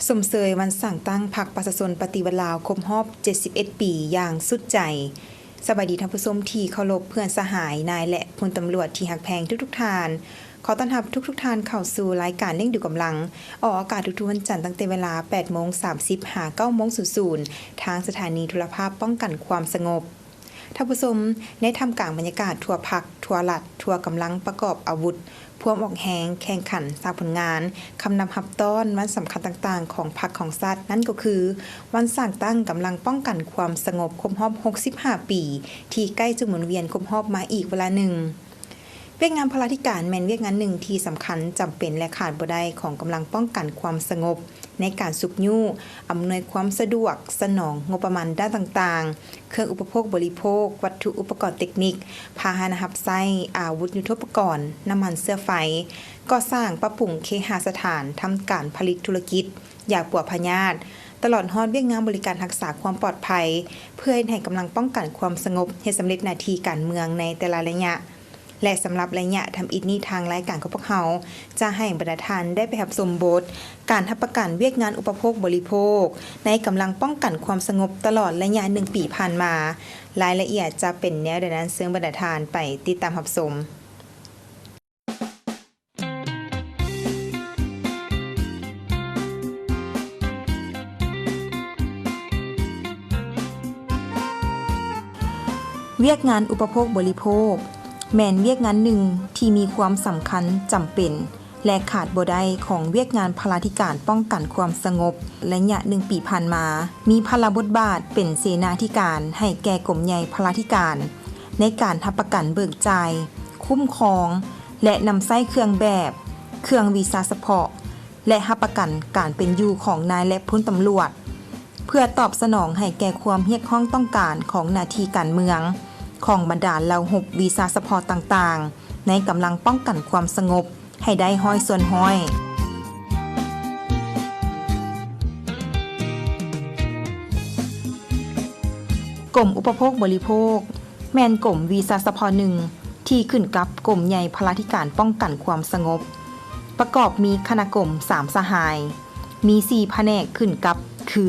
ຊົມເຊີຍວັນສ້າງຕັ້ງພັກປະຊາຊົນປະຕິວັດລາວຄົບຮອບເຈັດສິບເອັດປີຢ່າງສຸດໃຈ. ສະບາຍດີທ່ານຜູ້ຊົມທີ່ເຄົາລົບ, ເພື່ອນສະຫາຍ, ນາຍ ແລະ ພົນຕຳຫຼວດທີ່ຮັກແພງທຸກໆທ່ານ. ຂໍຕ້ອນຮັບທຸກໆທ່ານເຂົ້າສູ່ລາຍການລ້ຽງດູກຳລັງ, ອອກອາກາດທຸກໆວັນຈັນຕັ້ງແຕ່ເວລາແປດໂມງສາມສິບຫາເກົ້າໂມງສູນສູນ ທາງສະຖານີໂທລະພາບປ້ອງກັນຄວາມສະຫງົບ. ທ່ານຜູ້ຊົມ, ໃນທ່າມກາງບັນຍາກາດທົ່ວພັກ, ທົ່ວລັດ, ທົ່ວກຳລັງປະກອບອາວຸດ, ພວມອອກແຮງ, ແຂ່ງຂັນ, ສ້າງຜົນງານ, ຄຳນັບຮັບຕ້ອນວັນສຳຄັນຕ່າງໆຂອງພັກຂອງຊາດ, ນັ້ນກໍຄື ວັນສ້າງຕັ້ງກຳລັງປ້ອງກັນຄວາມສະຫງົບຄົບຮອບຫົກສິບຫ້າປີ ທີ່ໃກ້ຈະໝູນວຽນຄົບຮອບມາອີກວາລະໜຶ່ງ. ວຽກງານພາລາທິການແມ່ນວຽກງານໜຶ່ງທີ່ສຳຄັນ, ຈຳເປັນ ແລະ ຂາດບໍ່ໄດ້ຂອງກຳລັງປ້ອງກັນຄວາມສະຫງົບ ໃນການຊຸກຍູ້, ອຳນວຍຄວາມສະດວກ, ສະໜອງງົບປະມານດ້ານຕ່າງໆ, ເຄື່ອງອຸປະໂພກບໍລິໂພກ, ວັດຖຸອຸປະກອນເຕັກນິກ, ພາຫະນະຮັບໃຊ້, ອາວຸດຍຸດໂທປະກອນ, ນ້ຳມັນເຊື້ອໄຟ, ກໍ່ສ້າງ, ປັບປຸງເຄຫະສະຖານ, ທຳການຜະລິດທຸລະກິດ, ຢາປົວພະຍາດ, ຕະຫຼອດຮອດວຽກງານບໍລິການຮັກສາຄວາມປອດໄພ, ເພື່ອເຮັດໃຫ້ກຳລັງປ້ອງກັນຄວາມສະຫງົບເຮັດສຳເລັດໜ້າທີ່ການເມືອງໃນແຕ່ລະໄລຍະ. ແລະ ສຳລັບໄລຍະທຳອິດນີ້, ທາງລາຍການຂອງພວກເຮົາຈະໃຫ້ບັນດາທ່ານໄດ້ໄປຮັບຊົມບົດການຮັບປະກັນວຽກງານອຸປະໂພກບໍລິໂພກ ໃນກຳລັງປ້ອງກັນຄວາມສະຫງົບຕະຫຼອດໄລຍະໜຶ່ງປີຜ່ານມາ. ລາຍລະອຽດຈະເປັນແນວໃດນັ້ນ, ເຊີນບັນດາທ່ານໄປຕິດຕາມຮັບຊົມ. ວຽກງານອຸປະໂພກບໍລິໂພກ ແມ່ນວຽກງານໜຶ່ງທີ່ມີຄວາມສຳຄັນ, ຈຳເປັນ ແລະ ຂາດບໍ່ໄດ້ຂອງວຽກງານພາລາທິການປ້ອງກັນຄວາມສະຫງົບໄລຍະໜຶ່ງປີຜ່ານມາ, ມີພາລະບົດບາດເປັນເສນາທິການໃຫ້ແກ່ກົມໃຫຍ່ພາລາທິການ ໃນການຮັບປະກັນເບີກຈ່າຍ, ຄຸ້ມຄອງ ແລະ ນຳໃຊ້ເຄື່ອງແບບ, ເຄື່ອງວີຊາສະເພາະ ແລະ ຮັບປະກັນການເປັນຢູ່ຂອງນາຍ ແລະ ພົນຕຳຫຼວດ ເພື່ອຕອບສະໜອງໃຫ້ແກ່ຄວາມຮຽກຮ້ອງຕ້ອງການຂອງໜ້າທີ່ການເມືອງ ຂອງບັນດາເຫຼົ່າຮົບວີຊາສະເພາະຕ່າງໆ ໃນກຳລັງປ້ອງກັນຄວາມສະຫງົບໃຫ້ໄດ້ຮ້ອຍສ່ວນຮ້ອຍ. ກົມອຸປະໂພກບໍລິໂພກ ແມ່ນກົມວິຊາສະເພາະໜຶ່ງທີ່ຂຶ້ນກັບກົມໃຫຍ່ພະລາທິການປ້ອງກັນຄວາມສະຫງົບ, ປະກອບມີຄະນະກົມສາມສະຫາຍ, ມີສີ່ພະແນກຂຶ້ນກັບ ຄື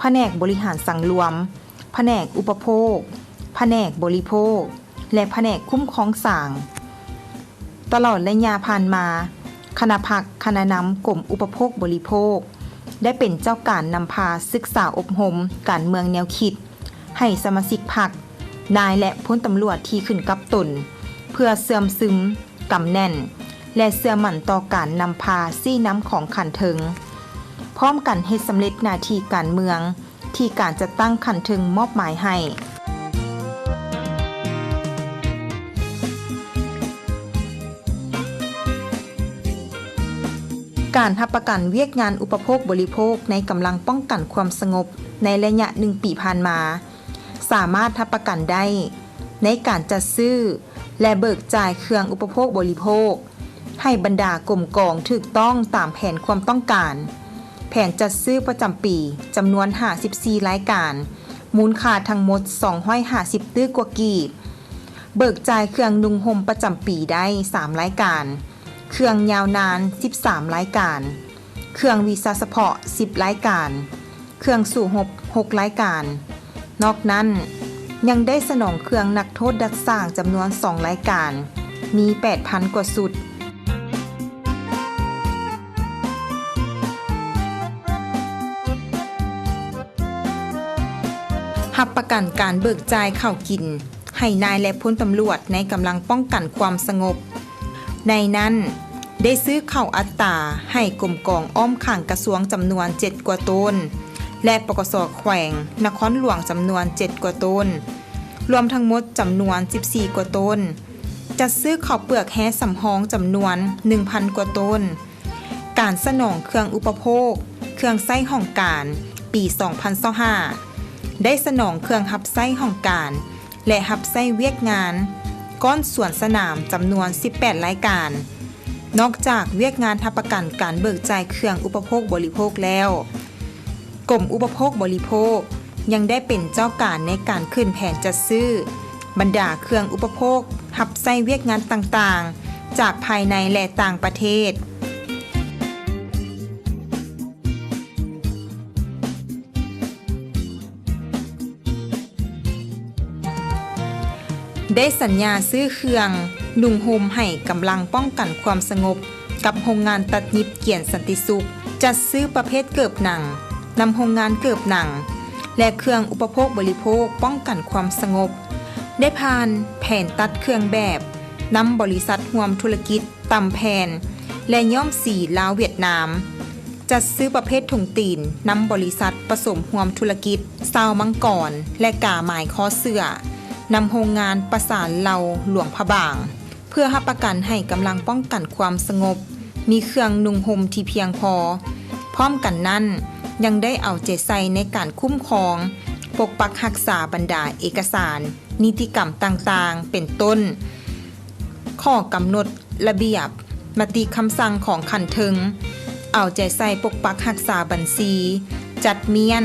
ພະແນກບໍລິຫານສັງລວມ, ພະແນກອຸປະໂພກ, ພະແນກບໍລິໂພກ ແລະ ພະແນກຄຸ້ມຄອງສາງ. ຕະຫຼອດໄລຍະຜ່ານມາ, ຄະນະພັກ, ຄະນະນຳກົມອຸປະໂພກບໍລິໂພກ ໄດ້ເປັນເຈົ້າການນຳພາສຶກສາອົບຮົມການເມືອງແນວຄິດ ໃຫ້ສະມາຊິກພັກ, ນາຍ ແລະ ພົນຕຳຫຼວດທີ່ຂຶ້ນກັບຕົນ ເພື່ອເຊື່ອມຊຶມ, ກຳແໜ້ນ ແລະ ເຊື່ອໝັ້ນຕໍ່ການນຳພາຊີ້ນຳຂອງຂັ້ນເທິງ, ພ້ອມກັນເຮັດສຳເລັດໜ້າທີ່ການເມືອງ ທີ່ການຈັດຕັ້ງຂັ້ນເທິງມອບໝາຍໃຫ້. ການຮັບປະກັນວຽກງານອຸປະໂພກບໍລິໂພກໃນກຳລັງປ້ອງກັນຄວາມສະຫງົບໃນໄລຍະໜຶ່ງປີຜ່ານມາ ສາມາດຮັບປະກັນໄດ້ໃນການຈັດຊື້ ແລະ ເບີກຈ່າຍເຄື່ອງອຸປະໂພກບໍລິໂພກ ໃຫ້ບັນດາກົມກອງຖືກຕ້ອງຕາມແຜນຄວາມຕ້ອງການ. ແຜນຈັດຊື້ປະຈຳປີຈຳນວນຫ້າສິບສີ່ລາຍການ, ມູນຄ່າທັງໝົດສອງຮ້ອຍຫ້າສິບຕື້ກວ່າກີບ. ເບີກຈ່າຍເຄື່ອງນຸ່ງຫົ່ມປະຈຳປີໄດ້ສາມລາຍການ, ເຄື່ອງຍາວນານສິບສາມລາຍການ, ເຄື່ອງວິຊາສະເພາະສິບລາຍການ, ເຄື່ອງສູ້ຮົບຫົກລາຍການ. ນອກນັ້ນ, ຍັງໄດ້ສະໜອງເຄື່ອງນັກໂທດດັດສ້າງຈຳນວນສອງລາຍການ, ມີແປດພັນກວ່າຊຸດ. ຮັບປະກັນການເບີກຈ່າຍເຂົ້າກິນ ໃຫ້ນາຍ ແລະ ພົນຕຳຫຼວດໃນກຳລັງປ້ອງກັນຄວາມສະຫງົບ. ໃນນັ້ນ ໄດ້ຊື້ເຂົ້າອັດຕາໃຫ້ກົມກອງອ້ອມຂ້າງກະຊວງຈຳນວນເຈັດກວ່າໂຕນ ແລະ ປກສ ແຂວງນະຄອນຫຼວງຈຳນວນເຈັດກວ່າໂຕນ, ລວມທັງໝົດຈຳນວນສິບສີ່ກວ່າໂຕນ, ຈັດຊື້ເຂົ້າເປືອກແຮ່ສຳຮອງຈຳນວນໜຶ່ງພັນກວ່າໂຕນ. ການສະໜອງເຄື່ອງອຸປະໂພກ, ເຄື່ອງໃຊ້ຫ້ອງການ ປີສອງພັນຊາວຫ້າ ໄດ້ສະໜອງເຄື່ອງຮັບໃຊ້ຫ້ອງການ ແລະ ຮັບໃຊ້ວຽກງານກ້ອນສວນສະໜາມຈຳນວນສິບແປດລາຍການ. ນອກຈາກວຽກງານຮັບປະກັນການເບີກຈ່າຍເຄື່ອງອຸປະໂພກບໍລິໂພກແລ້ວ, ກົມອຸປະໂພກບໍລິໂພກຍັງໄດ້ເປັນເຈົ້າການໃນການຂຶ້ນແຜນຈັດຊື້ບັນດາເຄື່ອງອຸປະໂພກຮັບໃຊ້ວຽກງານຕ່າງໆ ຈາກພາຍໃນ ແລະ ຕ່າງປະເທດ. ໄດ້ສັນຍາຊື້ເຄື່ອງນຸ່ງຫົ່ມໃຫ້ກຳລັງປ້ອງກັນຄວາມສະຫງົບ ກັບໂຮງງານຕັດຫຍິບກຽນສັນຕິສຸກ, ຈັດຊື້ປະເພດເກີບໜັງ ນຳໂຮງງານເກີບໜັງ ແລະ ເຄື່ອງອຸປະໂພກບໍລິໂພກປ້ອງກັນຄວາມສະຫງົບ, ໄດ້ຜ່ານແຜນຕັດເຄື່ອງແບບ ນຳບໍລິສັດຮ່ວມທຸລະກິດ ຕຳແຜ່ນ ແລະ ຍ້ອມສີລາວຫວຽດນາມ, ຈັດຊື້ປະເພດຖົງຕີນ ນຳບໍລິສັດປະສົມຮ່ວມທຸລະກິດ ຊາວມັງກອນ ແລະ ກາໝາຍຄໍເສື້ອ ນຳໂຮງງານປະສານເຫຼົ່າຫຼວງພະບາງ, ເພື່ອຮັບປະກັນໃຫ້ກຳລັງປ້ອງກັນຄວາມສະຫງົບ ມີເຄື່ອງນຸ່ງຫົ່ມທີ່ພຽງພໍ. ພ້ອມກັນນັ້ນ, ຍັງໄດ້ເອົາໃຈໃສ່ໃນການຄຸ້ມຄອງ, ປົກປັກຮັກສາບັນດາເອກະສານ, ນິຕິກຳຕ່າງໆ ເປັນຕົ້ນ ຂໍ້ກຳນົດ, ລະບຽບ, ມະຕິຄຳສັ່ງຂອງຂັ້ນເທິງ, ເອົາໃຈໃສ່ປົກປັກຮັກສາບັນຊີ, ຈັດມ້ຽນ,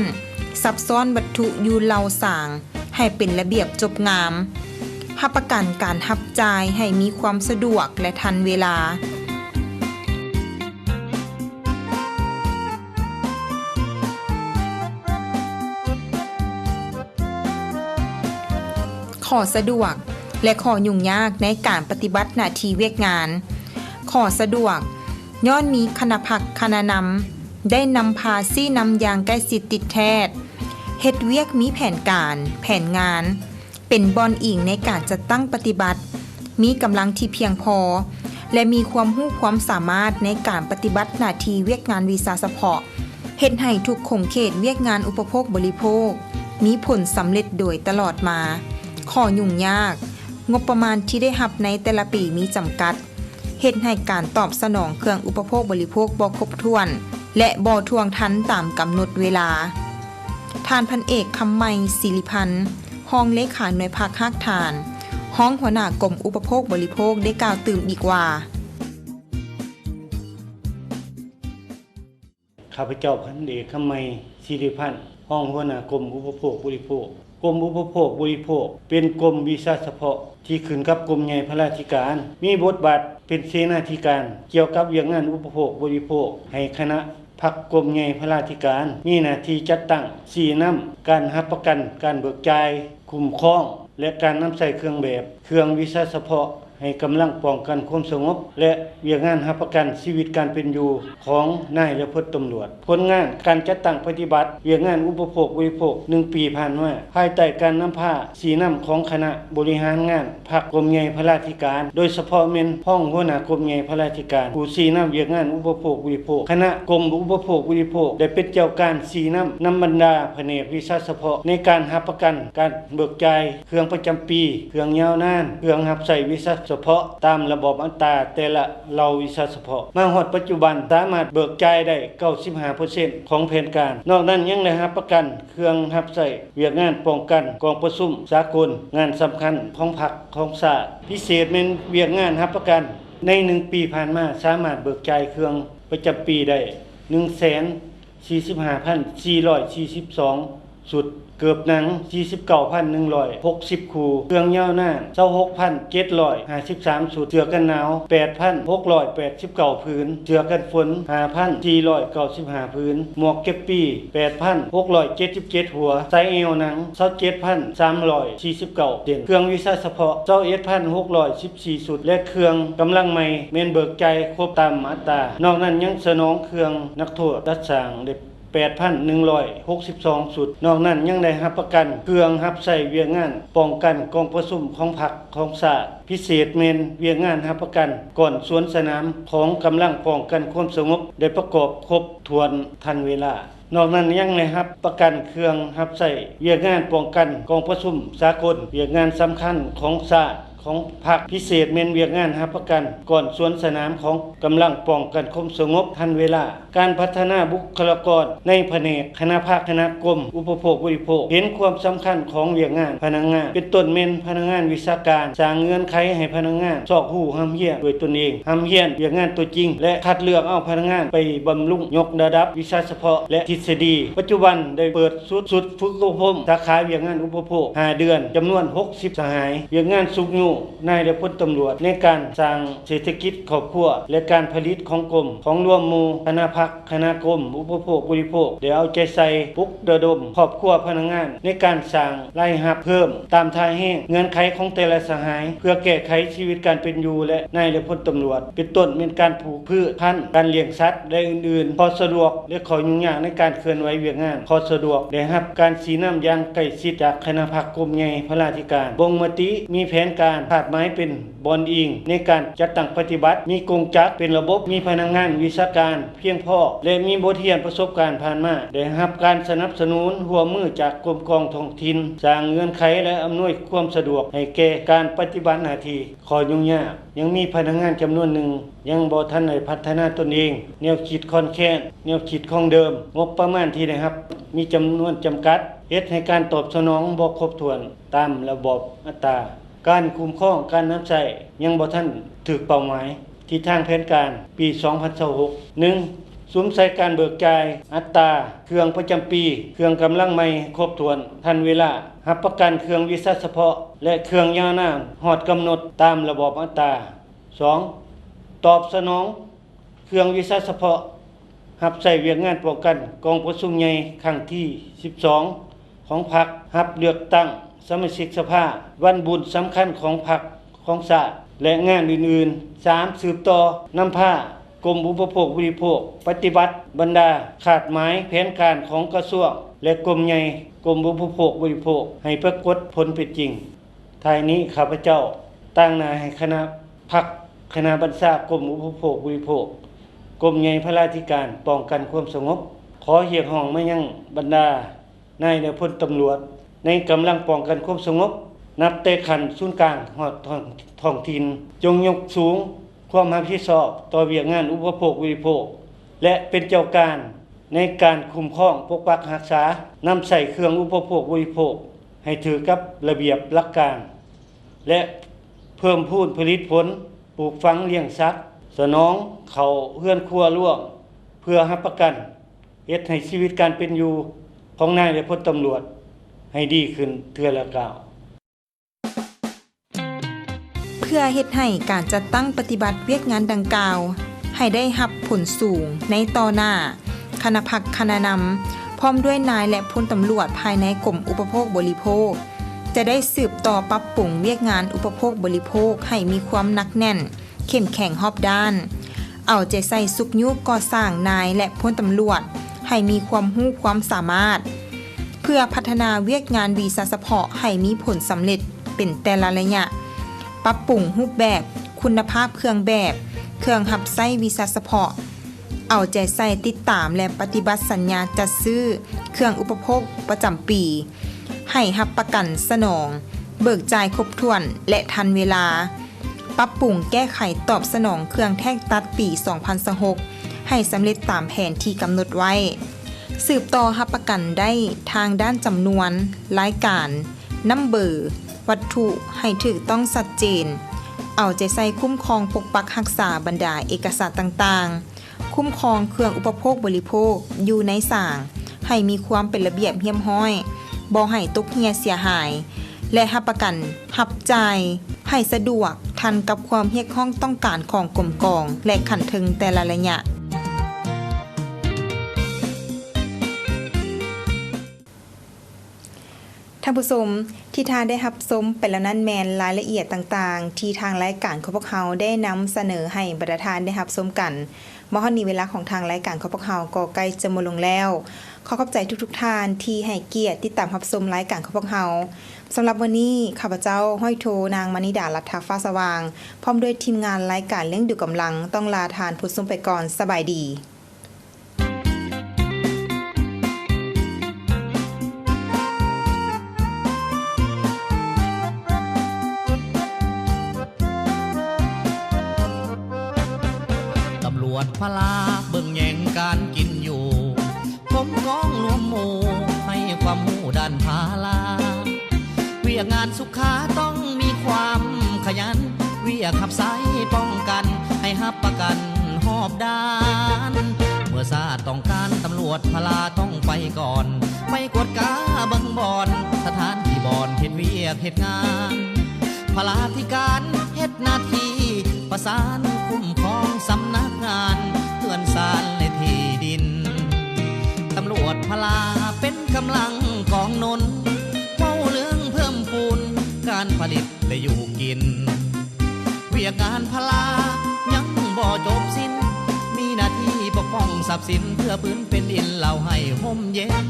ຊັບຊ້ອນວັດຖຸຢູ່ເຫຼົ່າສາງໃຫ້ເປັນລະບຽບຈົບງາມ, ຮັບປະກັນການຮັບຈ່າຍໃຫ້ມີຄວາມສະດວກ ແລະ ທັນເວລາ. ຂໍ້ສະດວກ ແລະ ຂໍ້ຫຍຸ້ງຍາກໃນການປະຕິບັດໜ້າທີ່ວຽກງານ. ຂໍ້ສະດວກ, ຍ້ອນມີຄະນະພັກຄະນະນຳ ໄດ້ນຳພາຊີ້ນຳຢ່າງໃກ້ຊິດຕິດແທດ, ເຮັດວຽກມີແຜນການ, ແຜນງານ, ເປັນບ່ອນອີງໃນການຈັດຕັ້ງປະຕິບັດ, ມີກຳລັງທີ່ພຽງພໍ ແລະ ມີຄວາມຮູ້ຄວາມສາມາດໃນການປະຕິບັດໜ້າທີ່ວຽກງານວິຊາສະເພາະ, ເຮັດໃຫ້ທຸກຂົງເຂດວຽກງານອຸປະໂພກບໍລິໂພກ ມີຜົນສຳເລັດໂດຍຕະຫຼອດມາ. ຂໍ້ຫຍຸ້ງຍາກ, ງົບປະມານທີ່ໄດ້ຮັບໃນແຕ່ລະປີມີຈຳກັດ, ເຮັດໃຫ້ການຕອບສະໜອງເຄື່ອງອຸປະໂພກບໍລິໂພກບໍ່ຄົບຖ້ວນ ແລະ ບໍ່ທ່ວງທັນຕາມກຳນົດເວລາ. ທ່ານພັນເອກ ຄຳໄມ ສິລິພັນ ຮອງເລຂາໜ່ວຍພັກຮາກຖານ, ຮອງຫົວໜ້າກົມອຸປະໂພກບໍລິໂພກ ໄດ້ກ່າວຕື່ມອີກວ່າ. ຂ້າພະເຈົ້າ ພັນເອກ ຄຳໄມ ສິລິພັນ ຮອງຫົວໜ້າກົມອຸປະໂພກບໍລິໂພກ. ກົມອຸປະໂພກບໍລິໂພກ ເປັນກົມວິຊາສະເພາະທີ່ຂຶ້ນກັບກົມໃຫຍ່ພະລາທິການ, ມີບົດບາດເປັນເສນາທິການກ່ຽວກັບວຽກງານອຸປະໂພກບໍລິໂພກ ໃຫ້ຄະນະພັກກົມໃຫຍ່ພະລາທິການ, ມີໜ້າທີ່ຈັດຕັ້ງ, ຊີ້ນຳ, ການຮັບປະກັນ, ການເບີກຈ່າຍ, ຄຸ້ມຄອງ ແລະ ການນຳໃຊ້ເຄື່ອງແບບ, ເຄື່ອງວິຊາສະເພາະ ໃຫ້ກຳລັງປ້ອງກັນຄວາມສະຫງົບ ແລະ ວຽກງານຮັບປະກັນຊີວິດການເປັນຢູ່ຂອງນາຍ ແລະ ພົນຕຳຫຼວດ. ຜົນງານການຈັດຕັ້ງປະຕິບັດວຽກງານອຸປະໂພກບໍລິໂພກໜຶ່ງປີຜ່ານມາ, ພາຍໃຕ້ການນຳພາຊີ້ນຳຂອງຄະນະບໍລິຫານງານພັກກົມໃຫຍ່ພະລາທິການ, ໂດຍສະເພາະແມ່ນຮອງຫົວໜ້າກົມໃຫຍ່ພະລາທິການ ຜູ້ຊີ້ນຳວຽກງານອຸປະໂພກບໍລິໂພກ. ຄະນະກົມອຸປະໂພກບໍລິໂພກ ໄດ້ເປັນເຈົ້າການຊີ້ນຳ ນຳບັນດາພະແນກວິຊາສະເພາະ ໃນການຮັບປະກັນການເບີກຈ່າຍ ເຄື່ອງປະຈຳປີ, ເຄື່ອງຍາວນານ, ເຄື່ອງຮັບໃຊ້ວິຊາສະເພາະ ຕາມລະບອບອັດຕາແຕ່ລະເຫຼົ່າວິຊາສະເພາະ. ມາຮອດປັດຈຸບັນ ສາມາດເບີກຈ່າຍໄດ້ເກົ້າສິບຫ້າເປີເຊັນຂອງແຜນການ. ນອກນັ້ນຍັງໄດ້ຮັບປະກັນເຄື່ອງຮັບໃຊ້ວຽກງານປ້ອງກັນກອງປະຊຸມສາກົນ, ງານສຳຄັນຂອງພັກຂອງຊາດ. ພິເສດແມ່ນວຽກງານຮັບປະກັນໃນໜຶ່ງປີຜ່ານມາ ສາມາດເບີກຈ່າຍເຄື່ອງປະຈຳປີໄດ້ໜຶ່ງແສນ ສີ່ສິບຫ້າພັນສີ່ຮ້ອຍສີ່ສິບສອງຊຸດ, ເກີບໜັງສີ່ສິບເກົ້າພັນໜຶ່ງຮ້ອຍຫົກສິບຄູ່, ເຄື່ອງຍາວນານຊາວຫົກພັນເຈັດຮ້ອຍຫ້າສິບສາມຊຸດ, ເສື້ອກັນໜາວແປດພັນຫົກຮ້ອຍແປດສິບເກົ້າຜືນ, ເສື້ອກັນຝົນຫ້າພັນສີ່ຮ້ອຍເກົ້າສິບຫ້າຜືນ, ໝວກເກັບປີແປດພັນຫົກຮ້ອຍເຈັດສິບເຈັດຫົວ, ສາຍແອວໜັງຊາວເຈັດພັນສາມຮ້ອຍສີ່ສິບເກົ້າເສັ້ນ, ເຄື່ອງວິຊາສະເພາະຊາວເອັດພັນຫົກຮ້ອຍສິບສີ່ຊຸດ ແລະ ເຄື່ອງກຳລັງໃໝ່ແມ່ນເບີກຈ່າຍຄົບຕາມອັດຕາ. ນອກນັ້ນຍັງສະໜອງເຄື່ອງນັກໂທດຈັດສ້າງໄດ້ ແປດພັນໜຶ່ງຮ້ອຍຫົກສິບສອງຊຸດ. ນອກນັ້ນຍັງໄດ້ຮັບປະກັນເຄື່ອງຮັບໃຊ້ວຽກງານປ້ອງກັນກອງປະຊຸມຂອງພັກຂອງຊາດ, ພິເສດແມ່ນວຽກງານຮັບປະກັນກ້ອນສວນສະໜາມຂອງກຳລັງປ້ອງກັນຄວາມສະຫງົບ ໄດ້ປະກອບຄົບຖ້ວນທັນເວລາ. ນອກນັ້ນຍັງໄດ້ຮັບປະກັນເຄື່ອງຮັບໃຊ້ວຽກງານປ້ອງກັນກອງປະຊຸມສາກົນ, ວຽກງານສຳຄັນຂອງຊາດ, ຂອງພັກ, ພິເສດແມ່ນວຽກງານຮັບປະກັນກ້ອນສວນສະໜາມຂອງກຳລັງປ້ອງກັນຄວາມສະຫງົບທັນເວລາ. ການພັດທະນາບຸກຄະລາກອນໃນພະແນກ, ຄະນະພັກ, ຄະນະກົມອຸປະໂພກບໍລິໂພກ ເຫັນຄວາມສຳຄັນຂອງວຽກງານພະນັກງານ ເປັນຕົ້ນແມ່ນພະນັກງານວິຊາການ, ສ້າງເງື່ອນໄຂໃຫ້ພະນັກງານຊອກຮູ້ຮ່ຳຮຽນດ້ວຍຕົນເອງ, ຮ່ຳຮຽນວຽກງານຕົວຈິງ ແລະ ຄັດເລືອກເອົາພະນັກງານໄປບຳລຸງ, ຍົກລະດັບວິຊາສະເພາະ ແລະ ທິດສະດີ. ປັດຈຸບັນໄດ້ເປີດສູນຝຶກອົບຮົມສາຂາວຽກງານອຸປະໂພກຫ້າເດືອນ ຈຳນວນຫົກສິບສະຫາຍ, ວຽກງານຊຸກຍູ້ ນາຍ ແລະ ພົນຕຳຫຼວດ ໃນການສ້າງເສດຖະກິດຄອບຄົວ ແລະ ການຜະລິດຂອງກົມ, ຂອງລວມໝູ່ຄະນະພັກ, ຄະນະກົມອຸປະໂພກບໍລິໂພກ ໄດ້ເອົາໃຈໃສ່ປຸກລະດົມຄອບຄົວພະນັກງານ ໃນການສ້າງລາຍຮັບເພີ່ມຕາມທ່າແຮງເງື່ອນໄຂຂອງແຕ່ລະສະຫາຍ ເພື່ອແກ້ໄຂຊີວິດການເປັນຢູ່ ແລະ ນາຍ ແລະ ພົນຕຳຫຼວດ ເປັນຕົ້ນແມ່ນການປູກພືດພັນ, ການລ້ຽງສັດ ແລະ ອື່ນໆ. ຂໍ້ສະດວກ ແລະ ຂໍ້ຫຍຸ້ງຍາກໃນການເຄື່ອນໄຫວວຽກງານ. ຂໍ້ສະດວກໄດ້ຮັບການຊີ້ນຳຢ່າງໃກ້ຊິດຈາກຄະນະພັກກົມໃຫຍ່ພະລາທິການ, ບົ່ງມະຕິ, ມີແຜນການ, ຄາດໝາຍເປັນບ່ອນອີງໃນການຈັດຕັ້ງປະຕິບັດ, ມີກົງຈັກເປັນລະບົບ, ມີພະນັກງານວິຊາການພຽງພໍ ແລະ ມີບົດຮຽນປະສົບການຜ່ານມາ, ໄດ້ຮັບການສະໜັບສະໜູນຮ່ວມມືຈາກກົມກອງທ້ອງຖິ່ນ, ສ້າງເງື່ອນໄຂ ແລະ ອຳນວຍຄວາມສະດວກໃຫ້ແກ່ການປະຕິບັດໜ້າທີ່. ຂໍ້ຫຍຸ້ງຍາກ ຍັງມີພະນັກງານຈຳນວນໜຶ່ງຍັງບໍ່ທັນໄດ້ພັດທະນາຕົນເອງ, ແນວຄິດຄອນແຄນ, ແນວຄິດຂອງເດີມ, ງົບປະມານທີ່ໄດ້ຮັບມີຈຳນວນຈຳກັດ, ເຮັດໃຫ້ການຕອບສະໜອງບໍ່ຄົບຖ້ວນຕາມລະບອບອັດຕາ. ການຄຸ້ມຄອງການນຳໃຊ້ຍັງບໍ່ທັນຖືກເປົ້າໝາຍ. ທິດທາງແຜນການປີສອງພັນຊາວຫົກ ໜຶ່ງ. ສຸມໃສ່ການເບີກຈ່າຍອັດຕາເຄື່ອງປະຈຳປີ, ເຄື່ອງກຳລັງໃໝ່ຄົບຖ້ວນ, ທັນເວລາ, ຮັບປະກັນເຄື່ອງວິຊາສະເພາະ ແລະ ເຄື່ອງຍາວນານຮອດກຳນົດຕາມລະບອບອັດຕາ. ສອງ. ຕອບສະໜອງເຄື່ອງວິຊາສະເພາະ ຮັບໃຊ້ວຽກງານປ້ອງກັນກອງປະຊຸມໃຫຍ່ຄັ້ງທີສິບສອງຂອງພັກ, ຮັບເລືອກຕັ້ງສະມາຊິກສະພາ, ວັນບຸນສຳຄັນຂອງພັກ, ຂອງຊາດ ແລະ ງານອື່ນໆ. ສາມ. ສືບຕໍ່ນຳພາກົມອຸປະໂພກບໍລິໂພກປະຕິບັດບັນດາຄາດໝາຍແຜນການຂອງກະຊວງ ແລະ ກົມໃຫຍ່ກົມອຸປະໂພກບໍລິໂພກ ໃຫ້ປາກົດຜົນເປັນຈິງ. ທ້າຍນີ້ ຂ້າພະເຈົ້າຕາງໜ້າໃຫ້ຄະນະພັກ, ຄະນະບັນຊາກົມອຸປະໂພກບໍລິໂພກ, ກົມໃຫຍ່ພະລາທິການປ້ອງກັນຄວາມສະຫງົບ ຂໍຮຽກຮ້ອງມາຍັງບັນດານາຍ ແລະ ພົນຕຳຫຼວດໃນກຳລັງປ້ອງກັນຄວາມສະຫງົບ ນັບແຕ່ຂັ້ນສູນກາງຮອດທ້ອງ, ທ້ອງຖິ່ນ, ຈົ່ງຍົກສູງຄວາມຮັບຜິດຊອບຕໍ່ວຽກງານອຸປະໂພກບໍລິໂພກ ແລະ ເປັນເຈົ້າການໃນການຄຸ້ມຄອງ, ປົກປັກຮັກສາ, ນຳໃຊ້ເຄື່ອງອຸປະໂພກບໍລິໂພກ ໃຫ້ຖືກກັບລະບຽບຫຼັກການ ແລະ ເພີ່ມພູນຜະລິດຜົນ, ປູກຝັງລ້ຽງສັດ, ສະໜອງເຂົ້າເຮືອນຄົວລວມ ເພື່ອຮັບປະກັນເຮັດໃຫ້ຊີວິດການເປັນຢູ່ຂອງນາຍ ແລະ ພົນຕຳຫຼວດໃຫ້ດີຂຶ້ນເທື່ອລະກ້າວ. ເພື່ອເຮັດໃຫ້ການຈັດຕັ້ງປະຕິບັດວຽກງານດັ່ງກ່າວໃຫ້ໄດ້ຮັບຜົນສູງໃນຕໍ່ໜ້າ, ຄະນະພັກຄະນະນຳ ພ້ອມດ້ວຍນາຍ ແລະ ພົນຕຳຫຼວດພາຍໃນກົມອຸປະໂພກບໍລິໂພກ ຈະໄດ້ສືບຕໍ່ປັບປຸງວຽກງານອຸປະໂພກບໍລິໂພກໃຫ້ມີຄວາມໜັກແໜ້ນ, ເຂັ້ມແຂງຮອບດ້ານ, ເອົາໃຈໃສ່ຊຸກຍູ້ກໍ່ສ້າງນາຍ ແລະ ພົນຕຳຫຼວດໃຫ້ມີຄວາມຮູ້ຄວາມສາມາດ ເພື່ອພັດທະນາວຽກງານວິຊາສະເພາະໃຫ້ມີຜົນສຳເລັດເປັນແຕ່ລະໄລຍະ, ປັບປຸງຮູບແບບ, ຄຸນນະພາບເຄື່ອງແບບ, ເຄື່ອງຮັບໃຊ້ວິຊາສະເພາະ, ເອົາໃຈໃສ່ຕິດຕາມ ແລະ ປະຕິບັດສັນຍາຈັດຊື້ເຄື່ອງອຸປະໂພກປະຈຳປີ ໃຫ້ຮັບປະກັນສະໜອງ, ເບີກຈ່າຍຄົບຖ້ວນ ແລະ ທັນເວລາ, ປັບປຸງແກ້ໄຂຕອບສະໜອງເຄື່ອງແທກຕັດປີສອງພັນຊາວຫົກ ໃຫ້ສຳເລັດຕາມແຜນທີ່ກຳນົດໄວ້, ສືບຕໍ່ຮັບປະກັນໄດ້ທາງດ້ານຈຳນວນ, ລາຍການ, ນຳເບີ, ວັດຖຸໃຫ້ຖືກຕ້ອງຊັດເຈນ, ເອົາໃຈໃສ່ຄຸ້ມຄອງປົກປັກຮັກສາບັນດາເອກະສານຕ່າງໆ, ຄຸ້ມຄອງເຄື່ອງອຸປະໂພກບໍລິໂພກຢູ່ໃນສາງໃຫ້ມີຄວາມເປັນລະບຽບຮຽບຮ້ອຍ, ບໍ່ໃຫ້ຕົກເຮ່ຍເສຍຫາຍ ແລະ ຮັບປະກັນຮັບຈ່າຍໃຫ້ສະດວກທັນກັບຄວາມຮຽກຮ້ອງຕ້ອງການຂອງກົມກອງ ແລະ ຂັ້ນເທິງແຕ່ລະໄລຍະ. ທ່ານຜູ້ຊົມ ທີ່ທ່ານໄດ້ຮັບຊົມໄປແລ້ວນັ້ນແມ່ນລາຍລະອຽດຕ່າງໆ ທີ່ທາງລາຍການຂອງພວກເຮົາໄດ້ນຳສະເໜີໃຫ້ບັນດາທ່ານໄດ້ຮັບຊົມກັນ. ມາຮອດນີ້ເວລາຂອງທາງລາຍການຂອງພວກເຮົາກໍໃກ້ຈະໝົດລົງແລ້ວ. ຂໍຂອບໃຈທຸກໆທ່ານທີ່ໃຫ້ກຽດຕິດຕາມຮັບຊົມລາຍການຂອງພວກເຮົາ. ສຳລັບມື້ນີ້ ຂ້າພະເຈົ້າ ຮ້ອຍໂທ ນາງ ມະນີດາ ລັດຖະຟ້າສະຫວ່າງ ພ້ອມດ້ວຍທີມງານລາຍການລ້ຽງດູກຳລັງ ຕ້ອງລາທ່ານຜູ້ຊົມໄປກ່ອນ. ສະບາຍດີ. ຕຳຫຼວດພະລາເບິ່ງແຍງການກິນຢູ່ ກົມກອງລວມໝູ່ໃຫ້ຄວາມຮູ້ດ້ານພາລາ ວຽກງານສຸຂາຕ້ອງມີຄວາມຂະຫຍັນ ວຽກຮັບໃຊ້ປ້ອງກັນໃຫ້ຮັບປະກັນຮອບດ້ານ ເມື່ອຊາດຕ້ອງການຕຳຫຼວດພະລາຕ້ອງໄປກ່ອນ ໄປກວດກາເບິ່ງບ່ອນ ສະຖານທີ່ບ່ອນເຮັດວຽກເຮັດງານ ພະລາທິການເຮັດໜ້າທີ່ປະສານຄຸ້ມຄອງສຳນັກງານເຮືອນຊານ ແລະ ທີ່ດິນ. ຕຳຫຼວດພະລາເປັນກຳລັງກອງໜູນ ເວົ້າເລື່ອງເພີ່ມພູນການຜະລິດ ແລະ ຢູ່ກິນ. ວຽກງານພະລາຍັງບໍ່ຈົບສິ້ນ ມີໜ້າທີ່ປົກປ້ອງຊັບສິນ ເພື່ອພື້ນແຜ່ນດິນລາວໃຫ້ຮົ່ມເຢັນ.